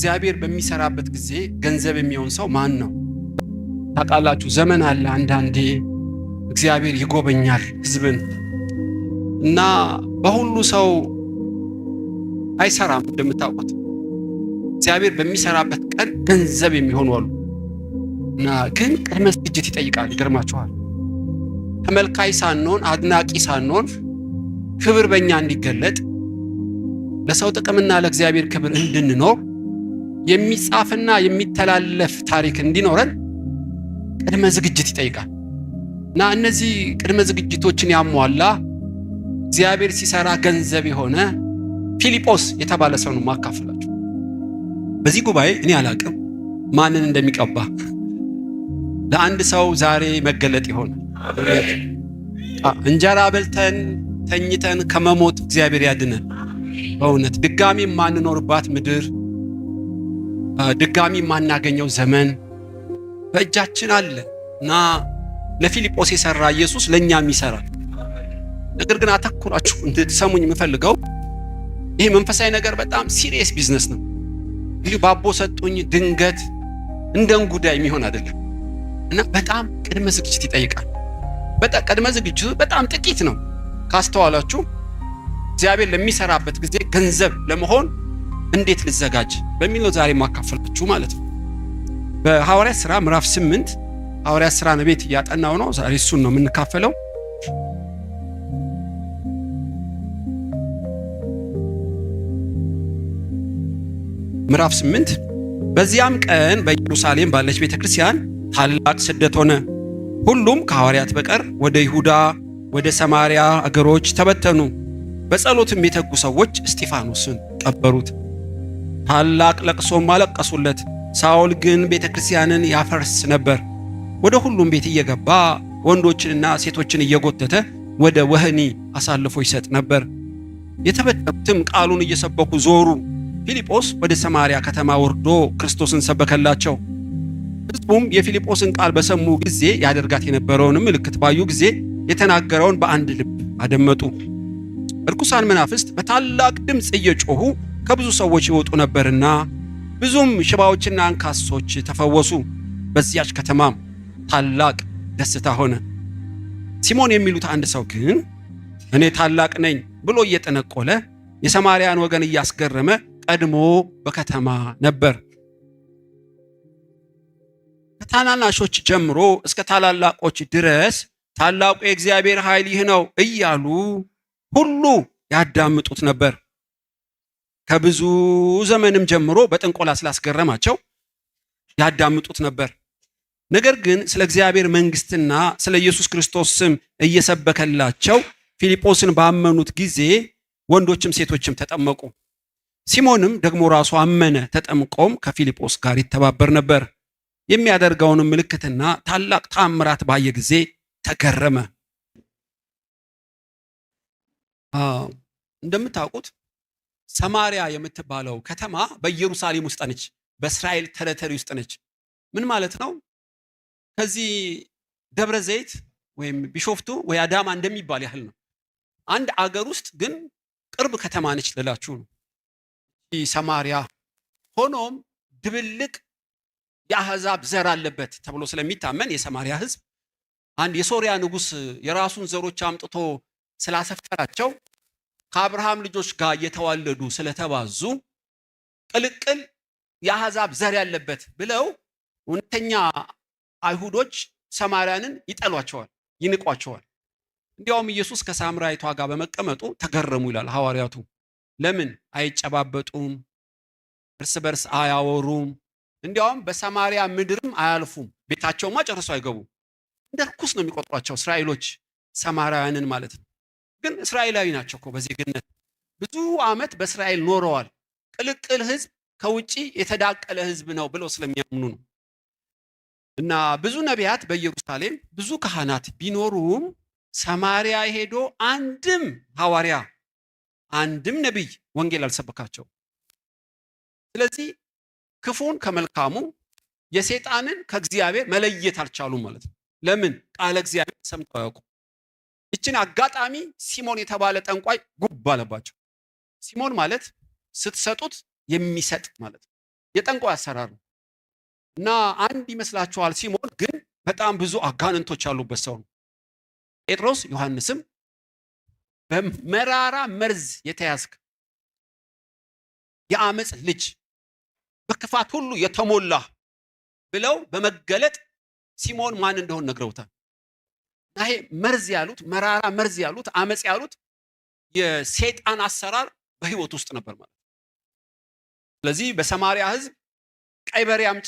እግዚአብሔር በሚሰራበት ጊዜ ገንዘብ የሚሆን ሰው ማን ነው? ታውቃላችሁ፣ ዘመን አለ። አንዳንዴ እግዚአብሔር ይጎበኛል ሕዝብን እና በሁሉ ሰው አይሰራም። እንደምታውቁት እግዚአብሔር በሚሰራበት ቀን ገንዘብ የሚሆኑ አሉ እና ግን ቅድመ ዝግጅት ይጠይቃል። ይገርማችኋል። ተመልካይ ሳንሆን አድናቂ ሳንሆን ክብር በእኛ እንዲገለጥ ለሰው ጥቅምና ለእግዚአብሔር ክብር እንድንኖር የሚጻፍና የሚተላለፍ ታሪክ እንዲኖረን ቅድመ ዝግጅት ይጠይቃል እና እነዚህ ቅድመ ዝግጅቶችን ያሟላ እግዚአብሔር ሲሰራ ገንዘብ የሆነ ፊልጶስ የተባለ ሰው ነው ማካፍላችሁ። በዚህ ጉባኤ እኔ አላቅም ማንን እንደሚቀባ። ለአንድ ሰው ዛሬ መገለጥ ይሆናል። እንጀራ በልተን ተኝተን ከመሞት እግዚአብሔር ያድነን። በእውነት ድጋሚ የማንኖርባት ምድር፣ ድጋሚ የማናገኘው ዘመን በእጃችን አለ እና ለፊልጶስ የሰራ ኢየሱስ ለእኛም ይሰራል። ነገር ግን አተኩራችሁ እንድትሰሙኝ የምፈልገው ይሄ መንፈሳዊ ነገር በጣም serious business ነው። እንዲሁ ባቦ ሰጡኝ ድንገት እንደ እንጉዳይ የሚሆን አይደለም እና በጣም ቅድመ ዝግጅት ይጠይቃል። በጣም ቅድመ ዝግጅቱ በጣም ጥቂት ነው። ካስተዋላችሁ እግዚአብሔር ለሚሰራበት ጊዜ ገንዘብ ለመሆን እንዴት ልዘጋጅ በሚል ነው ዛሬ ማካፈላችሁ ማለት ነው። በሐዋርያት ሥራ ምዕራፍ 8 ሐዋርያት ሥራ ቤት እያጠናው ነው። ዛሬ እሱን ነው የምንካፈለው። ምዕራፍ 8 በዚያም ቀን በኢየሩሳሌም ባለች ቤተ ክርስቲያን ታላቅ ስደት ሆነ። ሁሉም ከሐዋርያት በቀር ወደ ይሁዳ ወደ ሰማርያ አገሮች ተበተኑ። በጸሎትም የተጉ ሰዎች እስጢፋኖስን ቀበሩት፣ ታላቅ ለቅሶም አለቀሱለት። ሳውል ግን ቤተ ክርስቲያንን ያፈርስ ነበር። ወደ ሁሉም ቤት እየገባ ወንዶችንና ሴቶችን እየጎተተ ወደ ወህኒ አሳልፎ ይሰጥ ነበር። የተበተኑትም ቃሉን እየሰበኩ ዞሩ። ፊልጶስ ወደ ሰማርያ ከተማ ወርዶ ክርስቶስን ሰበከላቸው። ሕዝቡም የፊልጶስን ቃል በሰሙ ጊዜ ያደርጋት የነበረውን ምልክት ባዩ ጊዜ የተናገረውን በአንድ ልብ አደመጡ። እርኩሳን መናፍስት በታላቅ ድምፅ እየጮሁ ከብዙ ሰዎች ይወጡ ነበርና ብዙም ሽባዎችና አንካሶች ተፈወሱ። በዚያች ከተማም ታላቅ ደስታ ሆነ። ሲሞን የሚሉት አንድ ሰው ግን እኔ ታላቅ ነኝ ብሎ እየጠነቆለ የሰማርያን ወገን እያስገረመ ቀድሞ በከተማ ነበር። ከታናናሾች ጀምሮ እስከ ታላላቆች ድረስ ታላቁ የእግዚአብሔር ኃይል ይህ ነው እያሉ ሁሉ ያዳምጡት ነበር። ከብዙ ዘመንም ጀምሮ በጥንቆላ ስላስገረማቸው ያዳምጡት ነበር። ነገር ግን ስለ እግዚአብሔር መንግሥትና ስለ ኢየሱስ ክርስቶስ ስም እየሰበከላቸው ፊልጶስን ባመኑት ጊዜ ወንዶችም ሴቶችም ተጠመቁ። ሲሞንም ደግሞ ራሱ አመነ፣ ተጠምቆም ከፊልጶስ ጋር ይተባበር ነበር። የሚያደርገውንም ምልክትና ታላቅ ተአምራት ባየ ጊዜ ተገረመ። እንደምታውቁት ሰማሪያ የምትባለው ከተማ በኢየሩሳሌም ውስጥ ነች፣ በእስራኤል territory ውስጥ ነች። ምን ማለት ነው? ከዚህ ደብረ ዘይት ወይም ቢሾፍቱ ወይ አዳማ እንደሚባል ያህል ነው። አንድ አገር ውስጥ ግን ቅርብ ከተማ ነች ልላችሁ ነው ሰማሪያ። ሆኖም ድብልቅ የአህዛብ ዘር አለበት ተብሎ ስለሚታመን የሰማሪያ ሕዝብ አንድ የሶሪያ ንጉሥ የራሱን ዘሮች አምጥቶ ስላሰፈራቸው ከአብርሃም ልጆች ጋር እየተዋለዱ ስለተባዙ ቅልቅል የአሕዛብ ዘር ያለበት ብለው እውነተኛ አይሁዶች ሰማርያንን ይጠሏቸዋል፣ ይንቋቸዋል። እንዲያውም ኢየሱስ ከሳምራዊቷ ጋር በመቀመጡ ተገረሙ ይላል ሐዋርያቱ። ለምን አይጨባበጡም? እርስ በርስ አያወሩም። እንዲያውም በሰማርያ ምድርም አያልፉም። ቤታቸውማ ጨርሶ አይገቡም። እንደ ርኩስ ነው የሚቆጥሯቸው እስራኤሎች ሰማርያውያንን ማለት ነው። ግን እስራኤላዊ ናቸው እኮ በዜግነት ብዙ ዓመት በእስራኤል ኖረዋል። ቅልቅል ሕዝብ ከውጪ የተዳቀለ ሕዝብ ነው ብለው ስለሚያምኑ ነው። እና ብዙ ነቢያት በኢየሩሳሌም ብዙ ካህናት ቢኖሩም ሰማርያ ሄዶ አንድም ሐዋርያ አንድም ነቢይ ወንጌል አልሰበካቸው። ስለዚህ ክፉን ከመልካሙ የሰይጣንን ከእግዚአብሔር መለየት አልቻሉም ማለት ነው። ለምን? ቃለ እግዚአብሔር ሰምተው አያውቁም። ይችን አጋጣሚ ሲሞን የተባለ ጠንቋይ ጉብ አለባቸው። ሲሞን ማለት ስትሰጡት የሚሰጥ ማለት ነው። የጠንቋይ አሰራር ነው። እና አንድ ይመስላችኋል ሲሞን ግን በጣም ብዙ አጋንንቶች ያሉበት ሰው ነው። ጴጥሮስ ዮሐንስም በመራራ መርዝ የተያዝክ የአመፅ ልጅ በክፋት ሁሉ የተሞላ ብለው በመገለጥ ሲሞን ማን እንደሆን ነግረውታል። እና ይሄ መርዝ ያሉት፣ መራራ መርዝ ያሉት፣ አመፅ ያሉት የሰይጣን አሰራር በህይወት ውስጥ ነበር ማለት ነው። ስለዚህ በሰማሪያ ህዝብ ቀይ በሬ አምጪ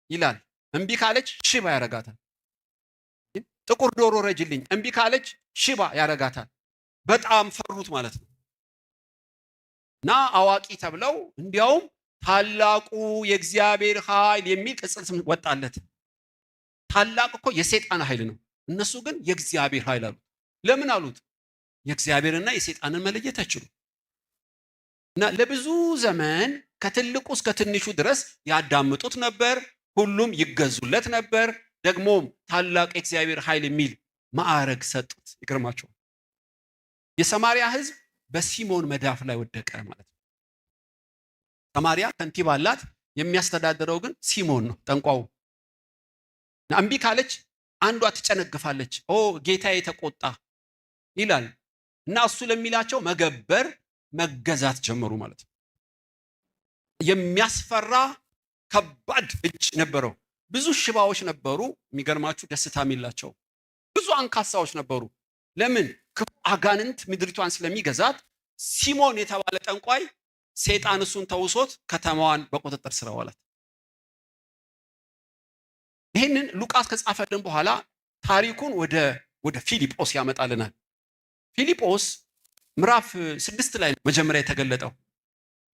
ይላል። እምቢ ካለች ሽባ ያረጋታል። ጥቁር ዶሮ ረጅልኝ፣ እምቢ ካለች ሽባ ያረጋታል። በጣም ፈሩት ማለት ነው። እና አዋቂ ተብለው እንዲያውም ታላቁ የእግዚአብሔር ኃይል የሚል ቅጽል ስም ወጣለት። ታላቅ እኮ የሰይጣን ኃይል ነው። እነሱ ግን የእግዚአብሔር ኃይል አሉት። ለምን አሉት? የእግዚአብሔርና የሰይጣንን መለየት አይችሉም። እና ለብዙ ዘመን ከትልቁ እስከ ትንሹ ድረስ ያዳምጡት ነበር። ሁሉም ይገዙለት ነበር። ደግሞም ታላቅ የእግዚአብሔር ኃይል የሚል ማዕረግ ሰጡት። ይገርማቸዋል። የሰማሪያ ሕዝብ በሲሞን መዳፍ ላይ ወደቀ ማለት ነው። ሰማሪያ ከንቲባ አላት። የሚያስተዳድረው ግን ሲሞን ነው፣ ጠንቋው። እምቢ ካለች አንዷ ትጨነግፋለች። ኦ ጌታዬ ተቆጣ ይላል። እና እሱ ለሚላቸው መገበር መገዛት ጀመሩ ማለት ነው። የሚያስፈራ ከባድ እጅ ነበረው። ብዙ ሽባዎች ነበሩ። የሚገርማችሁ ደስታ የሚላቸው ብዙ አንካሳዎች ነበሩ። ለምን? ክፉ አጋንንት ምድሪቷን ስለሚገዛት ሲሞን የተባለ ጠንቋይ ሰይጣን እሱን ተውሶት ከተማዋን በቁጥጥር ስር አዋላት። ይህንን ሉቃስ ከጻፈልን በኋላ ታሪኩን ወደ ፊልጶስ ያመጣልናል። ፊልጶስ ምዕራፍ 6 ላይ መጀመሪያ የተገለጠው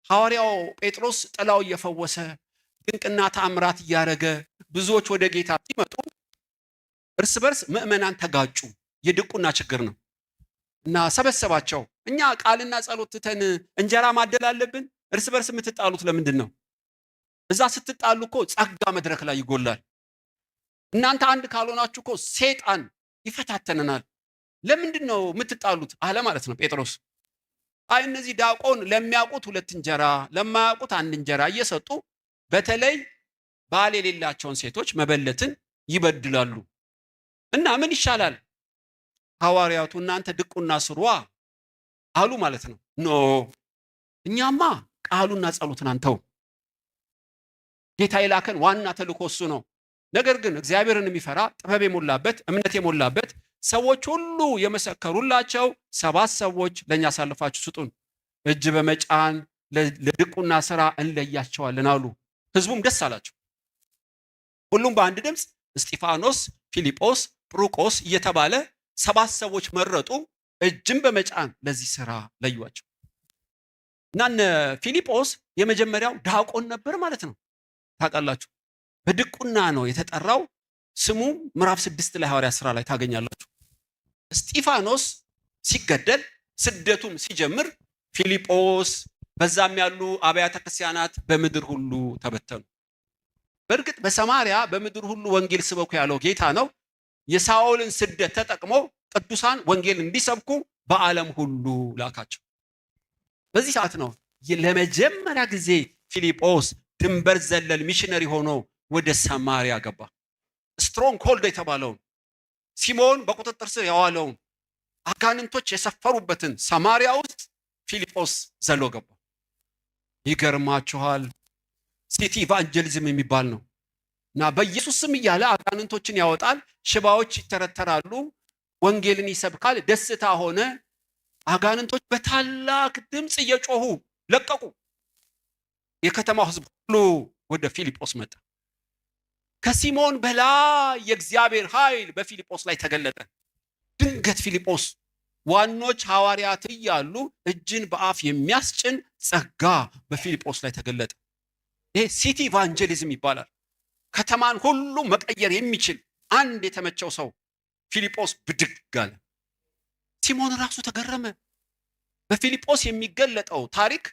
ሐዋርያው ጴጥሮስ ጥላው እየፈወሰ ድንቅና ተአምራት እያደረገ ብዙዎች ወደ ጌታ ሲመጡ እርስ በርስ ምዕመናን ተጋጩ። የድቁና ችግር ነው እና ሰበሰባቸው። እኛ ቃልና ጸሎት ትተን እንጀራ ማደል አለብን? እርስ በርስ የምትጣሉት ለምንድን ነው? እዛ ስትጣሉ እኮ ጸጋ መድረክ ላይ ይጎላል። እናንተ አንድ ካልሆናችሁ እኮ ሰይጣን ይፈታተነናል። ለምንድን ነው የምትጣሉት አለ ማለት ነው ጴጥሮስ። አይ እነዚህ ዲያቆን ለሚያውቁት 2 እንጀራ ለማያውቁት 1 እንጀራ እየሰጡ በተለይ ባል የሌላቸውን ሴቶች መበለትን ይበድላሉ። እና ምን ይሻላል? ሐዋርያቱ እናንተ ድቁና ስሯ አሉ ማለት ነው። No እኛማ ቃሉና ጸሎትን አንተው፣ ጌታ የላከን ዋና ተልእኮ እሱ ነው። ነገር ግን እግዚአብሔርን የሚፈራ ጥበብ የሞላበት እምነት የሞላበት ሰዎች ሁሉ የመሰከሩላቸው 7 ሰዎች ለኛ አሳልፋችሁ ስጡን፣ እጅ በመጫን ለድቁና ስራ እንለያቸዋለን አሉ። ህዝቡም ደስ አላቸው። ሁሉም በአንድ ድምፅ እስጢፋኖስ፣ ፊልጶስ፣ ጵሩቆስ እየተባለ 7 ሰዎች መረጡ። እጅም በመጫን ለዚህ ስራ ለዩዋቸው። እና እነ ፊልጶስ የመጀመሪያው ዲያቆን ነበር ማለት ነው። ታውቃላችሁ በድቁና ነው የተጠራው። ስሙ ምዕራፍ 6 ላይ ሐዋርያት ሥራ ላይ ታገኛላችሁ። እስጢፋኖስ ሲገደል ስደቱም ሲጀምር ፊልጶስ በዛም ያሉ አብያተ ክርስቲያናት በምድር ሁሉ ተበተኑ። በእርግጥ በሰማርያ በምድር ሁሉ ወንጌል ስበኩ ያለው ጌታ ነው። የሳኦልን ስደት ተጠቅሞ ቅዱሳን ወንጌል እንዲሰብኩ በዓለም ሁሉ ላካቸው። በዚህ ሰዓት ነው ለመጀመሪያ ጊዜ ፊልጶስ ድንበር ዘለል ሚሽነሪ ሆኖ ወደ ሰማርያ ገባ። stronghold የተባለውን ሲሞን በቁጥጥር ስር ያዋለውን አጋንንቶች የሰፈሩበትን ሰማርያ ውስጥ ፊልጶስ ዘሎ ገባ። ይገርማችኋል፣ city evangelism የሚባል ነው። እና በኢየሱስ ስም እያለ አጋንንቶችን ያወጣል፣ ሽባዎች ይተረተራሉ፣ ወንጌልን ይሰብካል። ደስታ ሆነ። አጋንንቶች በታላቅ ድምጽ እየጮሁ ለቀቁ። የከተማው ሕዝብ ሁሉ ወደ ፊልጶስ መጣ። ከሲሞን በላይ የእግዚአብሔር ኃይል በፊልጶስ ላይ ተገለጠ። ድንገት ፊልጶስ ዋኖች ሐዋርያት እያሉ እጅን በአፍ የሚያስጭን ጸጋ በፊልጶስ ላይ ተገለጠ። ይሄ city evangelism ይባላል። ከተማን ሁሉ መቀየር የሚችል አንድ የተመቸው ሰው ፊልጶስ ብድግ አለ። ሲሞን ራሱ ተገረመ። በፊልጶስ የሚገለጠው ታሪክ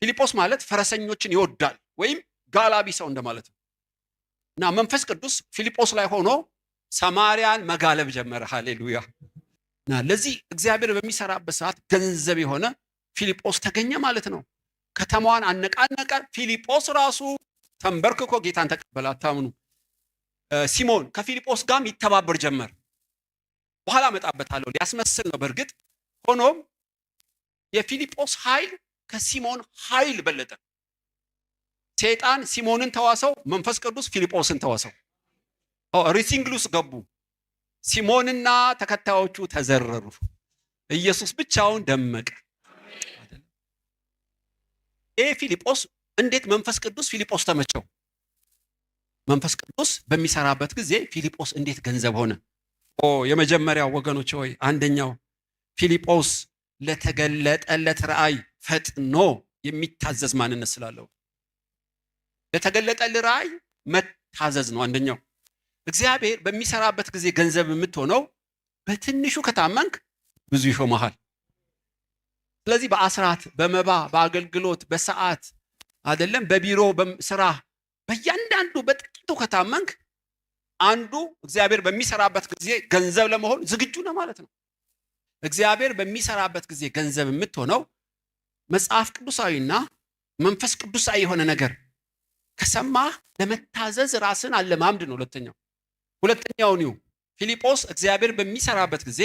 ፊልጶስ ማለት ፈረሰኞችን ይወዳል ወይም ጋላቢ ሰው እንደማለት ነው። እና መንፈስ ቅዱስ ፊልጶስ ላይ ሆኖ ሰማርያን መጋለብ ጀመረ። ሃሌሉያ። እና ለዚህ እግዚአብሔር በሚሰራበት ሰዓት ገንዘብ የሆነ ፊልጶስ ተገኘ ማለት ነው። ከተማዋን አነቃነቀ። ፊልጶስ ራሱ ተንበርክኮ ጌታን ተቀበለ። አታምኑ። ሲሞን ከፊልጶስ ጋርም ይተባበር ጀመር። በኋላ እመጣበታለሁ። ሊያስመስል ነው በእርግጥ። ሆኖም የፊልጶስ ኃይል ከሲሞን ኃይል በለጠ። ሰይጣን ሲሞንን ተዋሰው፣ መንፈስ ቅዱስ ፊልጶስን ተዋሰው። Wrestling ውስጥ ገቡ። ሲሞንና ተከታዮቹ ተዘረሩ። ኢየሱስ ብቻውን ደመቀ። ይህ ፊልጶስ እንዴት መንፈስ ቅዱስ ፊልጶስ ተመቸው? መንፈስ ቅዱስ በሚሰራበት ጊዜ ፊልጶስ እንዴት ገንዘብ ሆነ? የመጀመሪያው ወገኖች ሆይ፣ አንደኛው ፊልጶስ ለተገለጠለት ራእይ ፈጥኖ የሚታዘዝ ማንነት ስላለው፣ ለተገለጠልህ ራእይ መታዘዝ ነው አንደኛው። እግዚአብሔር በሚሰራበት ጊዜ ገንዘብ የምትሆነው በትንሹ ከታመንክ ብዙ ይሾመሃል። ስለዚህ በአስራት፣ በመባ፣ በአገልግሎት፣ በሰዓት አይደለም፣ በቢሮ ስራ፣ በእያንዳንዱ በጥቂቱ ከታመንክ አንዱ እግዚአብሔር በሚሰራበት ጊዜ ገንዘብ ለመሆን ዝግጁ ነው ማለት ነው። እግዚአብሔር በሚሰራበት ጊዜ ገንዘብ የምትሆነው መጽሐፍ ቅዱሳዊና መንፈስ ቅዱሳዊ የሆነ ነገር ከሰማህ ለመታዘዝ ራስን አለማምድ ነው። ሁለተኛው ኒው ፊልጶስ እግዚአብሔር በሚሰራበት ጊዜ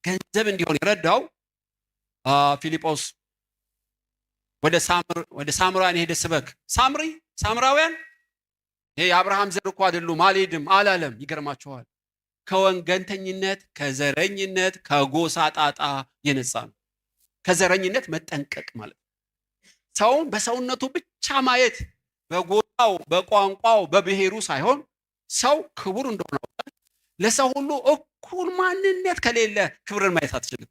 ገንዘብ እንዲሆን የረዳው፣ ፊልጶስ ወደ ሳምራውያን ሄደ ስበክ። ሳምራውያን ይሄ የአብርሃም ዘር እኮ አይደሉም፣ አልሄድም አላለም። ይገርማችኋል። ከወገንተኝነት፣ ከዘረኝነት፣ ከጎሳ ጣጣ የነጻ ነው። ከዘረኝነት መጠንቀቅ ማለት ነው። ሰውን በሰውነቱ ብቻ ማየት፣ በጎሳው፣ በቋንቋው፣ በብሔሩ ሳይሆን ሰው ክቡር እንደሆነ፣ ለሰው ሁሉ እኩል ማንነት ከሌለ ክብርን ማየት አትችልም።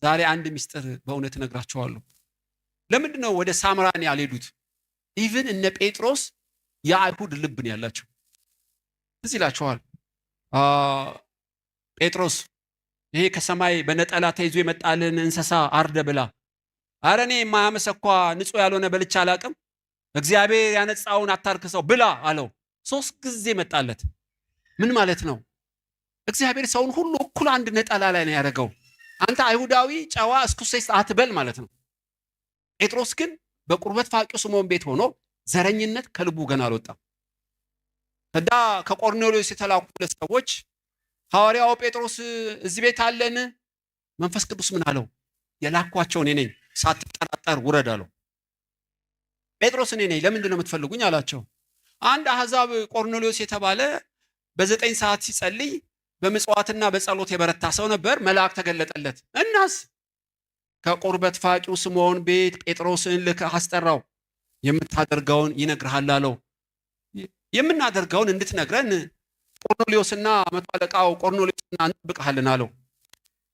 ዛሬ አንድ ሚስጥር በእውነት እነግራችኋለሁ። ለምንድን ነው ወደ ሳምራን ያልሄዱት? Even እነ ጴጥሮስ የአይሁድ ልብ ነው ያላቸው። ትዝ ይላችኋል። ጴጥሮስ ይሄ ከሰማይ በነጠላ ተይዞ የመጣልን እንስሳ አርደ ብላ። አረ እኔ የማያመሰኳ ንጹሕ ያልሆነ በልቼ አላቅም፣ እግዚአብሔር ያነጻውን አታርክሰው፣ ብላ አለው። 3 ጊዜ መጣለት። ምን ማለት ነው? እግዚአብሔር ሰውን ሁሉ እኩል አንድ ነጠላ ላይ ነው ያደረገው። አንተ አይሁዳዊ ጨዋ እስኩሴስ አትበል ማለት ነው። ጴጥሮስ ግን በቁርበት ፋቂው ስምዖን ቤት ሆኖ ዘረኝነት ከልቡ ገና አልወጣም። ከዳ ከቆርኔሌዎስ የተላኩ ሁለት ሰዎች ሐዋርያው ጴጥሮስ እዚህ ቤት አለን? መንፈስ ቅዱስ ምን አለው? የላኳቸው እኔ ነኝ፣ ሳትጠራጠር ውረድ አለው። ጴጥሮስ እኔ ነኝ፣ ለምንድን ነው የምትፈልጉኝ አላቸው። አንድ አሕዛብ ቆርኔሌዎስ የተባለ በ9 ሰዓት ሲጸልይ በምጽዋትና በጸሎት የበረታ ሰው ነበር። መልአክ ተገለጠለት። እናስ ከቁርበት ፋቂው ስምዖን ቤት ጴጥሮስን ልከህ አስጠራው፣ የምታደርገውን ይነግርሃል አለው። የምናደርገውን እንድትነግረን ቆርኔሌዎስና መቶ አለቃው ቆርኔሌዎስና እንጠብቅሃለን አለው።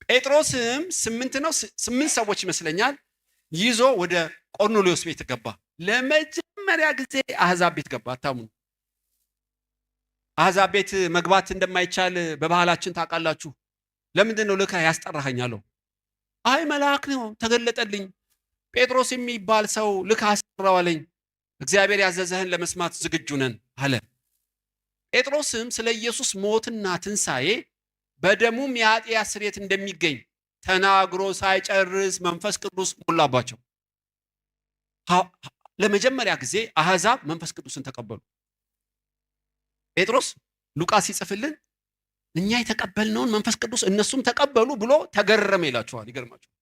ጴጥሮስም ስምንት ነው ስምንት ሰዎች ይመስለኛል ይዞ ወደ ቆርኔሌዎስ ቤት ገባ። ለመጀመሪያ ጊዜ አሕዛብ ቤት ገባ። አታምኑ። አሕዛብ ቤት መግባት እንደማይቻል በባህላችን ታውቃላችሁ። ለምንድን ነው ልከህ ያስጠራኸኝ አለው። አይ መልአክ ነው ተገለጠልኝ፣ ጴጥሮስ የሚባል ሰው ልከህ አስጠራው አለኝ። እግዚአብሔር ያዘዘህን ለመስማት ዝግጁ ነን አለ። ጴጥሮስም ስለ ኢየሱስ ሞትና ትንሣኤ በደሙም የኃጢአት ስርየት እንደሚገኝ ተናግሮ ሳይጨርስ መንፈስ ቅዱስ ሞላባቸው። ለመጀመሪያ ጊዜ አሕዛብ መንፈስ ቅዱስን ተቀበሉ። ጴጥሮስ ሉቃስ ሲጽፍልን እኛ የተቀበልነውን መንፈስ ቅዱስ እነሱም ተቀበሉ ብሎ ተገረመ ይላቸዋል። ይገርማቸዋል።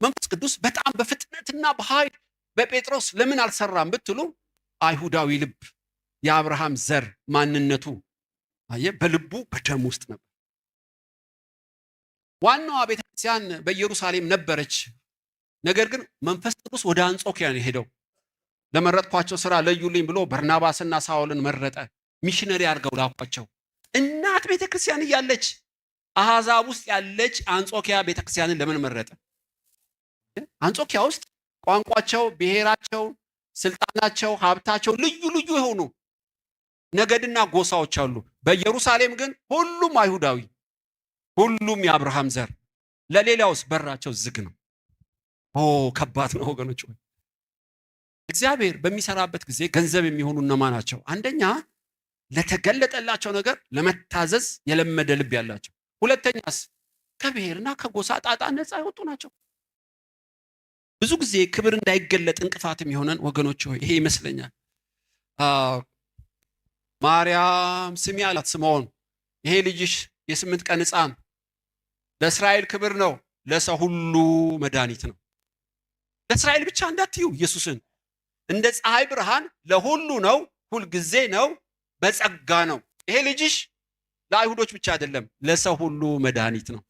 መንፈስ ቅዱስ በጣም በፍጥነትና በኃይል በጴጥሮስ ለምን አልሰራም ብትሉ አይሁዳዊ ልብ፣ የአብርሃም ዘር ማንነቱ አየ በልቡ በደም ውስጥ ነበር። ዋናዋ ቤተክርስቲያን በኢየሩሳሌም ነበረች። ነገር ግን መንፈስ ቅዱስ ወደ አንጾኪያ ነው የሄደው። ለመረጥኳቸው ስራ ለዩልኝ ብሎ በርናባስና ሳውልን መረጠ። ሚሽነሪ አድርገው ላኳቸው። እናት ቤተክርስቲያን እያለች አሕዛብ ውስጥ ያለች አንጾኪያ ቤተክርስቲያንን ለምን መረጠ? አንጾኪያ ውስጥ ቋንቋቸው፣ ብሔራቸው፣ ስልጣናቸው፣ ሀብታቸው ልዩ ልዩ የሆኑ ነገድና ጎሳዎች አሉ። በኢየሩሳሌም ግን ሁሉም አይሁዳዊ፣ ሁሉም የአብርሃም ዘር፣ ለሌላውስ በራቸው ዝግ ነው። ኦ ከባድ ነው ወገኖች። እግዚአብሔር በሚሰራበት ጊዜ ገንዘብ የሚሆኑ እነማ ናቸው? አንደኛ ለተገለጠላቸው ነገር ለመታዘዝ የለመደ ልብ ያላቸው፣ ሁለተኛስ ከብሔርና ከጎሳ ጣጣ ነፃ የወጡ ናቸው። ብዙ ጊዜ ክብር እንዳይገለጥ እንቅፋት የሚሆነን ወገኖች ሆይ ይሄ ይመስለኛል። ማርያም ስሚ አላት ስምዖን፣ ይሄ ልጅሽ የ8 ቀን ሕፃን ለእስራኤል ክብር ነው፣ ለሰው ሁሉ መድኃኒት ነው። ለእስራኤል ብቻ እንዳትዩ ኢየሱስን እንደ ፀሐይ ብርሃን ለሁሉ ነው፣ ሁልጊዜ ነው፣ በጸጋ ነው። ይሄ ልጅሽ ለአይሁዶች ብቻ አይደለም፣ ለሰው ሁሉ መድኃኒት ነው።